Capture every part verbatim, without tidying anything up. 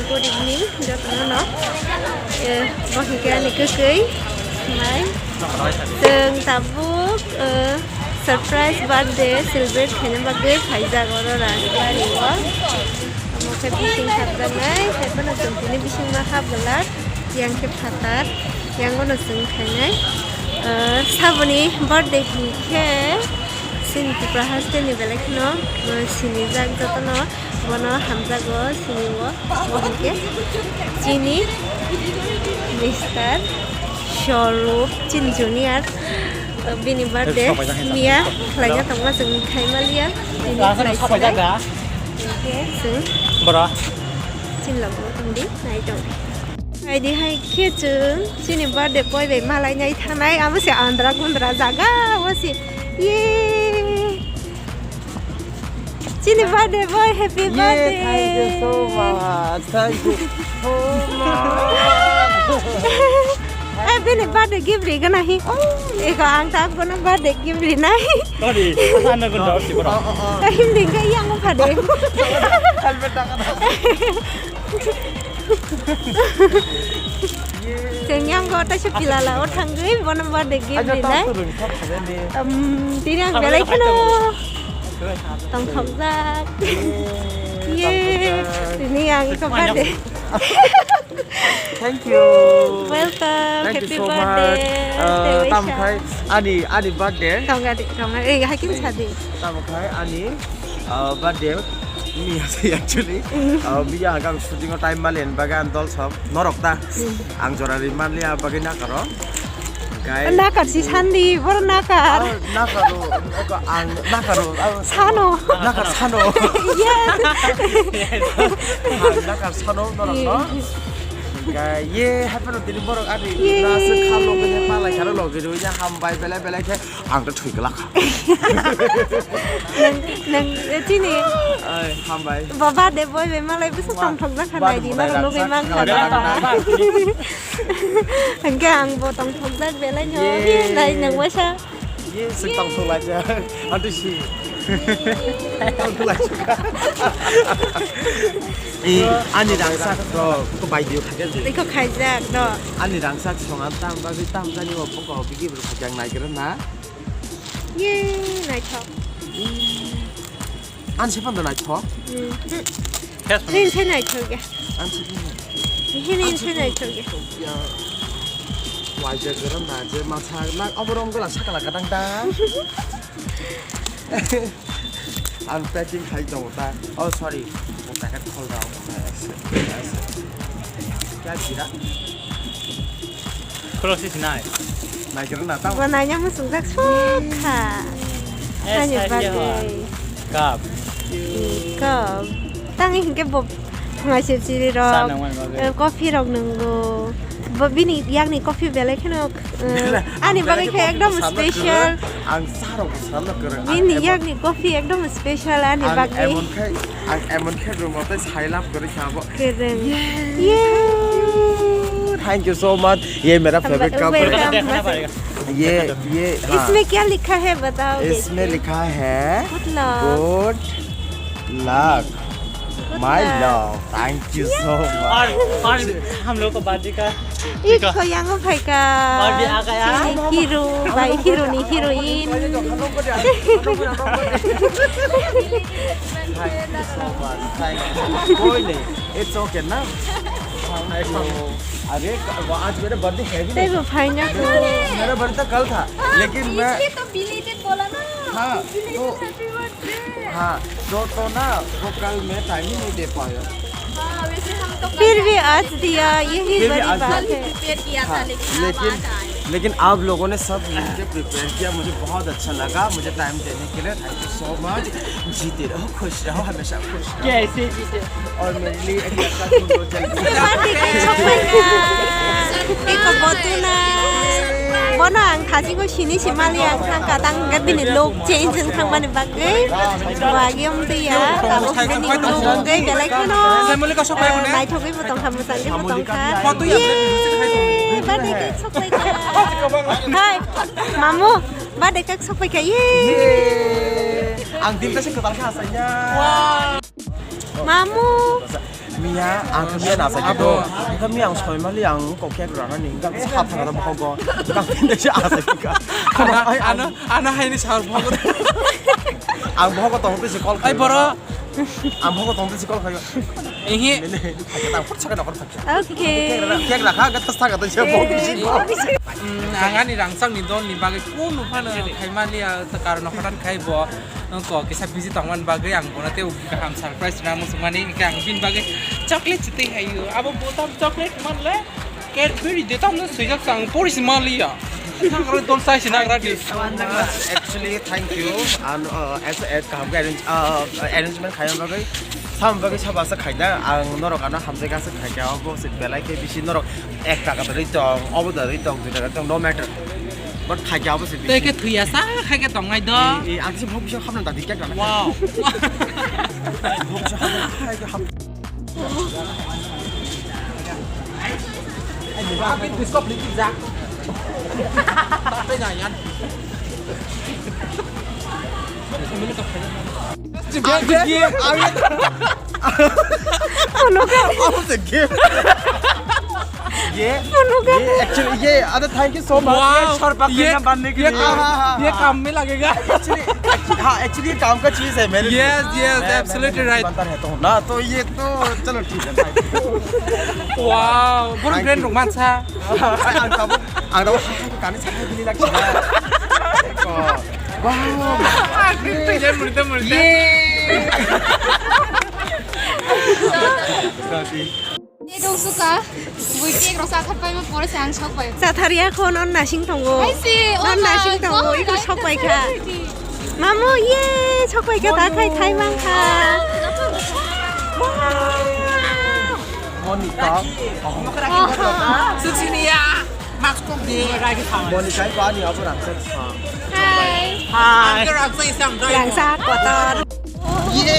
Good evening, jotono no. Eh, bo hwnkhe ani kwkwi mai. Chwng tabuk, eh, surprise birthday celebrate khaina bagwi phaijak oro Rajbari o. Omo khe bising hapjaknai, tei phano chwng tini bisingno hapgwlak. Yang khe phatar, yang ono chwng khainai. Eh, saboni birthday hinkhe chini Tipra hasteni belai kheno, eh, sinijak jotono. Bono hamjago sini o, bo hwnkhe chini Mister Swarup, chini junior, bini birthday miya khlaina tongma chwng khai maliya, tini khlai sinai. Hwnkhe chwng chini logo tongdi, nai tong. Aidi hai khe chwng chini birthday boy bai malainai thanai, abo se andra gundra jaga, abo se, ye. Chini birthday boy, happy birthday. Yay, thank you so much. Thank you so much. Eh, bini birthday gift ri gana hi. Eko ang tak bono birthday gift ri nai. Sorry, asa na gun dor si bro. Kahim ding ka yang phade. Helmet taka. Chwng yang go ta se pilala o thangwi bono birthday gift rinai. Um, tini ang belai kheno tongthokjak. Ye, tini ang iko birthday. Thank you. Welcome. Thank you so much. Happy birthday. Uh, tamo khai ani ani birthday. Tongga di, tongga. Eh, hakin sadi. Tamo khai ani Ah, birthday miya se actually. Ah, miya hwnkhe ang shooting o time mali ni bagwi ang dol sok norok ta. Ang jora ri manliya bagwi nakaro. Nakar si sandi, boro nakar. Ah, nakaro, nakar, ang nakaro, ang sano. Nakar sano. Yes. Ang nakar sano norok no. Hwnkhe ye happy no tini borok ani na se khalo gini palai khalo logi ru ya hambai belai belai khe. Ang to thwi glak. Nang, nang, eh, chini. Ai, hambai. Baba de boy be malai bisa tongthok jak kha nai di, nang lugui mang kha. Hwnkhe ang bo tongthok jak belai no. Ye. Nai nang waisa. Ye, sing tongthok lai jak. Antu si. Tongthok lai jak. Eh, ani rangsak to, ko bai dio khakel di. Iko khaijak do. Ani rangsak songan tam bagwi tam jani o poko bigi bro khaijak nai gra na. Ye, naithok. An se panda naithok. Hmm. Rin se naithok ya. An se panda. Hini se naithok ya. Ya. Wajar garam na je masa na oborom gala sakala kadang da. Ang packing khai tongo ta. Oh, sorry. Ang packet khol rao. Kya gira? Khulok si sinai. Nai gira na ta. Bo naina muchungjak sukha. Ani birthday. Cup. Cup. Tang hinkhe bo Thungaisip chiri rok, coffee rok nwngo. Bo bini yakni coffee belai kheno, eh, ani bagwi khe ekdom special. Ang sa rok bo swnamna kwrwng. Bini yakni coffee ekdom special ani bagwi. Emon khe, ang emon khe room o tei sai love kwrwi kha bo. Kwrwng. Yay. Thank you so much. Ye mera favorite cup hai. Welcome. Ye, ye, हाँ। इसमें क्या लिखा है बताओ? इसमें लिखा है good luck. Good luck. My love, thank you so much. और, और हम लोग को birthday का iko yang phaika. और भी आ गया। Hero, bai hero ni heroine. Thank you so much. Thank you. कोई नहीं, it's okay ना। अरे, आज मेरा birthday है भी नहीं। Teibo phaina. मेरा birthday तो कल था, लेकिन मैं इसलिए तो belated बोला ना। हाँ, तो हाँ, तो, तो ना, वो कल मैं time ही नहीं दे पाया। फिर भी आज दिया, यही बड़ी बात है। हाँ, लेकिन, लेकिन आप लोगों ने सब मिलके prepare किया, मुझे बहुत अच्छा लगा, मुझे time देने के लिए thank you so much। जीते रहो, खुश रहो, हमेशा खुश रहो। कैसे जीते? और मेरे लिए एक लड़का ढूंढो जल्दी। Iko botuna. Bono ang thajingo sini simali ang thangka tang hingke bini look change wng thangmani bagwi. Bo agi wng twi ya, tabuk bini look wngwi belai kheno, eh, naithogwi bo tongkha, mwchangwi bo tongkha. Ye, birthday cake soklaikha. Hai, mamu, birthday cake soklaikha. Ye. Ang din ta se kwtal kha asanya. Mamu. Ya, ang khe miya na sa khe do. Ang khe miya ang soi mali ang kok khe rana ni. Ang khe hap thang da bohogo. Ang khe de se asa khe. Ano, ano, ano hai ni sal bohogo. Ang bohogo tong te se call. Ai boro. Ang bohogo tong te se call khayo. Ehe. Mene, ang put sa ka nokor thak. Okay. Kek rakha, kek rakha, gat tas thak, gat tas thak, bok bisi, bok bisi. Hmm, ang ani rangchak ni don ni bagwi kunu phano khai mani, ah, ta karon hotan khai bo. Ko kisa busy tongmani bagwi ang bono tei kaham surprise rwna muchungmani, hingke ang bini bagwi chocolate chitwi haio. Abo botam chocolate manle Cadbury de tamno swijak chang pori si maliya. Nagra dol sai si nagra di. Actually, thank you. And, uh, as, as kaham ke arrange, uh, arrangement khayam bagwi, sam bagwi saba sa khaida. Ang norok ano hamjai gasa khaika. Obo se belai ke bisi norok ek taka dori tong, obo dori tong, dui taka tong, no matter. But khaika obo se bisi. Tei ke thuya sa khai ke tongnai do. Eh, eh, ang se bhok bisa khamna dadi kek dana. Wow. Bhok bisa khamna khai ke ham. Ano ka? Ano sa gift? Ye? Ano ka? Ye, actually, ye, ada thank you so much. Wow. Ye, ये, ये काम में लगेगा। Actually, actually, हाँ, actually, ये काम का चीज़ है मेरे लिए। Yes, yes, मैं, मैं, absolutely मैं right। बनता रहता हूँ ना, तो ये तो चलो ठीक है, thank you। Wow, boro brand rok mansa। Ang tabuk, ang tabuk, kani sakha bini laksa। Wow। Ang twi twi jan murita murita। Ye। Tei dong suka, bui cake rok cha thar paima pore se ang sok bai. Cha thar ya kho, non nasing tongo. Hai se, oh non nasing my tongo, God, iko I sok bai kha. Mamu, ye, sok bai kha, ta khai thai mang kha. Monica. Susinia. Mask kok di. Monica, iko ani abo rangchak sa. Hai. Hai. Ang ke rangchak isang dai. Rangchak kotor. Ye.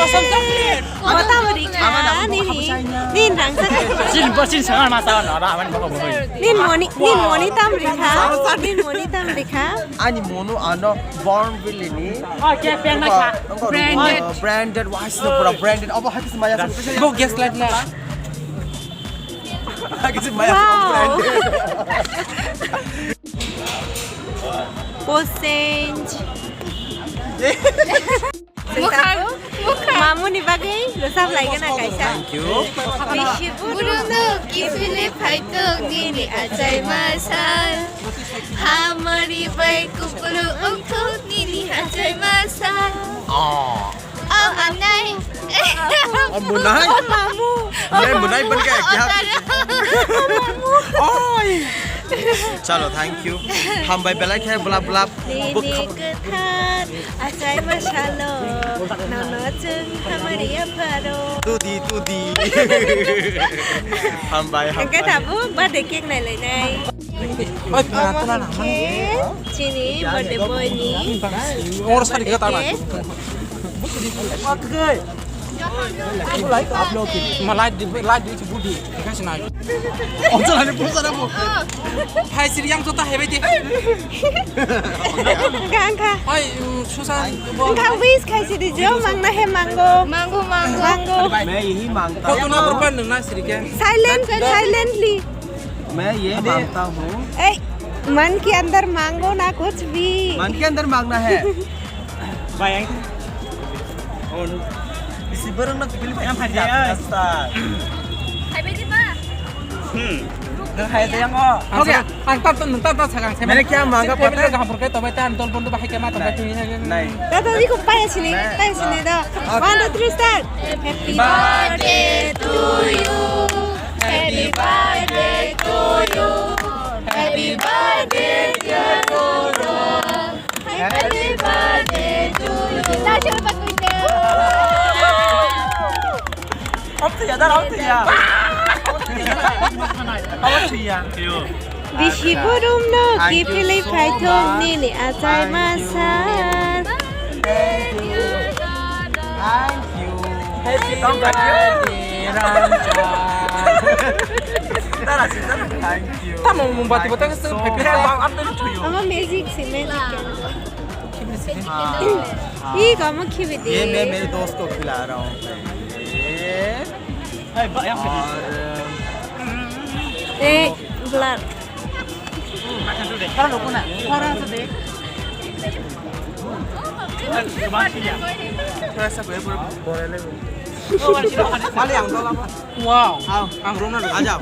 Kosong chocolate. Kotor beri kha, nini. Nin rangchak. Chin, chin sangar masa na, na, aman baka beri. Nin moni, nin moni tam ri kha. Nin moni tam ri kha. Ani mono ano Born Valley ni. Oh, ke pen na kha. Branded. Branded, wah, sino pura branded. Abo hakis maya. Bo gas light na. Hakis maya. Wow. Branded. Boss change. Mukhang, mukhang. Mamuni bagwi rwchap laigana kaisa. Thank you. Bisi burung no kifili phaitong nini achai masa. Hamari bai kupulu ungthok nini achai masa. Oh. Oh, anai. Oh, munai? Oh, mamu. Munai, munai ban kaya kya? Oh, mamu. Oi. Chalo, thank you. Hambai belai khe blap blap. Nini kwthar achai masalo, nono chwng hamari apharo. Tudi, tudi. Hambai, hambai. Hwnkhe tabuk birthday cake nailainai. Omo hwnkhe chini birthday boy ni. Oro sari khe tana. Cake. Ma light di, light di, budi. Kasih naik. Ojo lagi pulsa na bo. Hai siri yang tota hebe di. Gangkha. Hai, um, susan. Gangkha wish khai siri jo, mangna he mango. Mango, mango. Mango. मैं यही मांगता हूँ। Kau tu nak berpan dengan siri ke? Silent, silently. मैं ये मांगता हूँ। ए, मन के अंदर मांगो ना कुछ भी। मन के अंदर मांगना है। Bayang. Oh, no. Isi barang nak beli yang hadiah. Asta. Hai bedi pa. Hmm. Nang hai yang oh. Okay. Ang tat tat tat sakang. Mere kya manga pata? Gaham purkai tobai tan tol bondu bahai kema tobai tu. Nahi. Tata iko paya sini, paya sini da. One, two, three, start. Happy birthday to you. Happy birthday to you. Happy birthday, dear Goro. Happy birthday to you. Bisi burumno kiphilwi phaithok nini achai masa. Thank you. Happy birthday, Ramcha. Tara sita, thank you. Tamo mombati botang se, happy birthday. Ama magic se, magic. Ih, kamu khibi de. ये मैं मेरे दोस्त को खिला रहा हूँ। ये ए, ब्लर। थोड़ा सा। Wow। हाँ, हाँ, रोना, आ जाओ।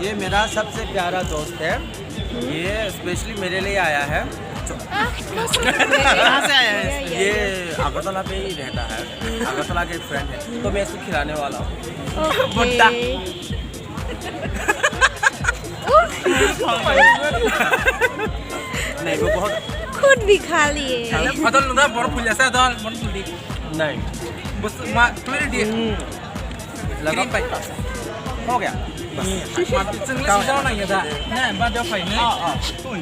ये मेरा सबसे प्यारा दोस्त है। ये स्पेशली मेरे लिए आया है। कहाँ से आया है? ये अगरतला पे ही रहता है। अगरतला के फ्रेंड है, तो मैं इसको खिलाने वाला हूँ। भुट्टा। नहीं, वो बहुत खुद भी खा लिए। खा ले, खा दो, लूंगा, बहुत फूल जैसा है, दो, बहुत फूल दी। नहीं। बस, मा, क्लियर दी। लगा। Green pipe. हो गया। बस। मा, चंगले सीधा होना ये था। नहीं, बाद जो खाई, नहीं? हाँ, हाँ।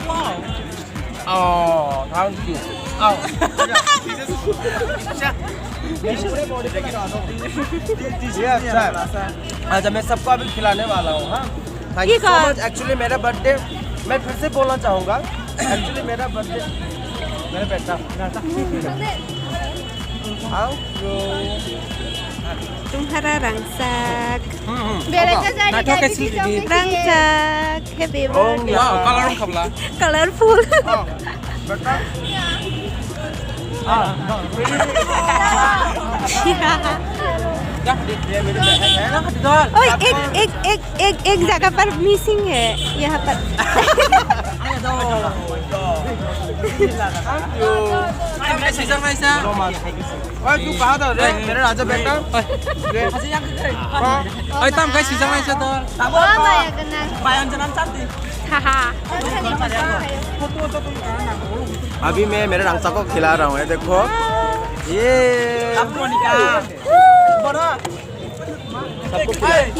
Wow। Oh, thank you। Oh। ये अच्छा है। अच्छा, मैं सबको अभी खिलाने वाला हूँ, हाँ। Thank you so much। Actually, मेरा बर्थडे, मैं फिर से बोलना चाहूँगा, actually, मेरा बर्थडे, मेरा बेटा, Thank you। तुम्हारा रंगसाक। Rangchak, happy birthday. Wow, color khabla. Colorful. ओए, एक, एक, एक, एक, एक जगह पर मिसिंग है, यहाँ पर। ओए, तू कहाँ था रे? मेरा राजा बेटा। ओए। हाँ। ओए, tam kai sijak naisa to. Haha। अभी मैं मेरे रंगसा को खिला रहा हूँ, ये देखो। ये।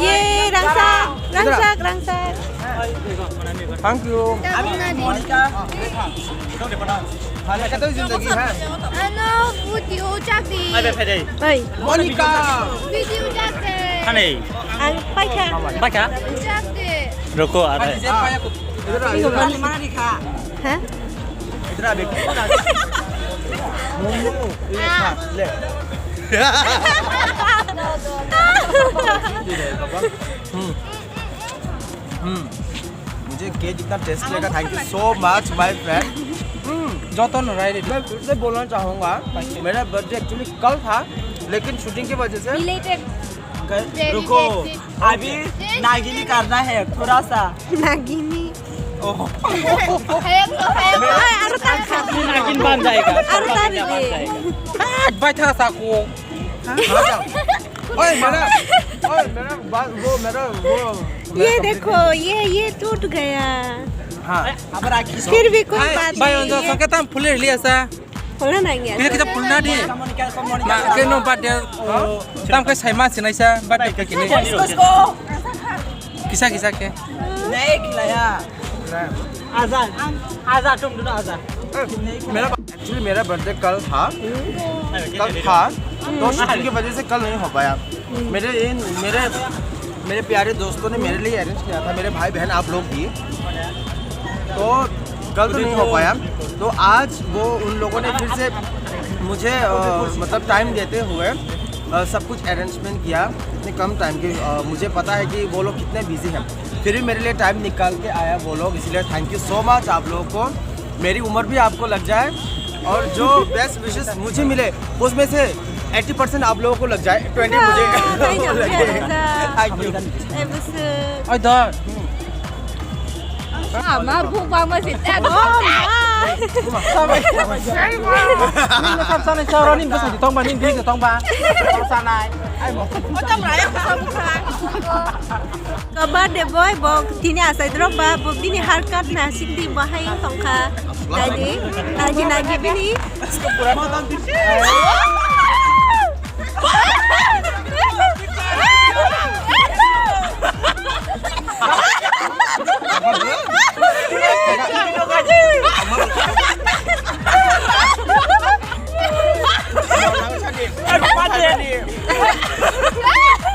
ये रंगसा, रंगसा, रंगसा। Thank you। Monica। Monica। Hale kato jindagi hai? Ano, video chak di. Oi. Monica। Video chak de. Ani. Ang paikha. Paikha? Chak de. Roko, are. Ha? इधर आ बेटा। मोमो, ये खा, ले। हम्म। हम्म। मुझे केक इतना टेस्टी लगा, thank you so much my friend। Hmm. Joton no rai de। मैं फिर से बोलना चाहूँगा, मेरा बर्थडे एक्चुअली कल था, लेकिन शूटिंग की वजह से Belated। रुको, अभी नागिनी करना है थोड़ा सा। नागिनी। ओह। है तो है। अरे, अरे, अरे, नागिन बन जाएगा। अरे, अरे, अरे। बैठा सा को। हाँ? ओए, मेरा, ओए, मेरा बाल, वो, मेरा, वो, ये देखो, ये, ये टूट गया। हाँ। फिर भी कोई बात नहीं है। भाई, उनका संकेत हम फुले लिया सा। Pulna nangya. Ini kita pulna di. Ma, ke no birthday. Tam kai sai ma sinai sa birthday ke kini. Kisa kisa ke. आजा, आजा, तुम दोनों आजा। मेरा, एक्चुअली मेरा बर्थडे कल था, कल था, तो शूटिंग की वजह से कल नहीं हो पाया। मेरे इन, मेरे, मेरे प्यारे दोस्तों ने मेरे लिए अरेंज किया था, मेरे भाई बहन आप लोग भी। तो कल तो नहीं हो पाया, तो आज वो उन लोगों ने फिर से मुझे, अ, मतलब टाइम देते हुए, अ, सब कुछ अरेंजमेंट किया इतने कम टाइम के। अ, मुझे पता है कि वो लोग कितने बिजी हैं, फिर भी मेरे लिए टाइम निकाल के आया वो लोग, इसीलिए thank you so much आप लोगों को। मेरी उम्र भी आपको लग जाए और जो बेस्ट विशेस मुझे मिले उसमें से एटी परसेंट आप लोगों को लग जाए, ट्वेंटी मुझे लगे। Thank you। Ai da. Ama buk bangma se ta. Nino kapsani choro nini bwsai tongba, nini bwsai tongba. Kapsanai. Ai mo. Ka birthday boy bo tini asai drop ba, bo bini haircut na sikdi bahai tongkha. Nagi, nagi, nagi bini.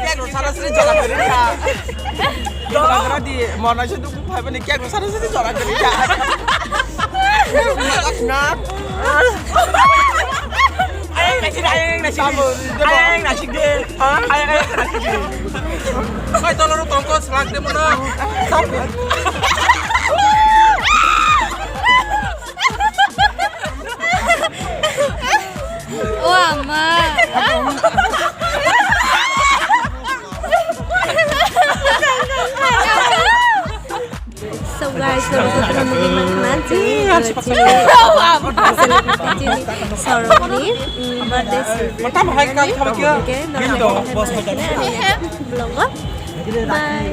Cake rok sana sini jora kwrwi kha. Jora kwrwi di, mona se duk phai bani cake rok sana sini jora kwrwi kha. Majak na. Ayang nasik, ayang nasik. Ayang nasik de. Ayang, ayang nasik de. O ama. So guys, nokha tongmani mankhana chini, chini, chini sorokni, mm, birthday celebrate khainani. Hwnkhe norok vlog o. Bye.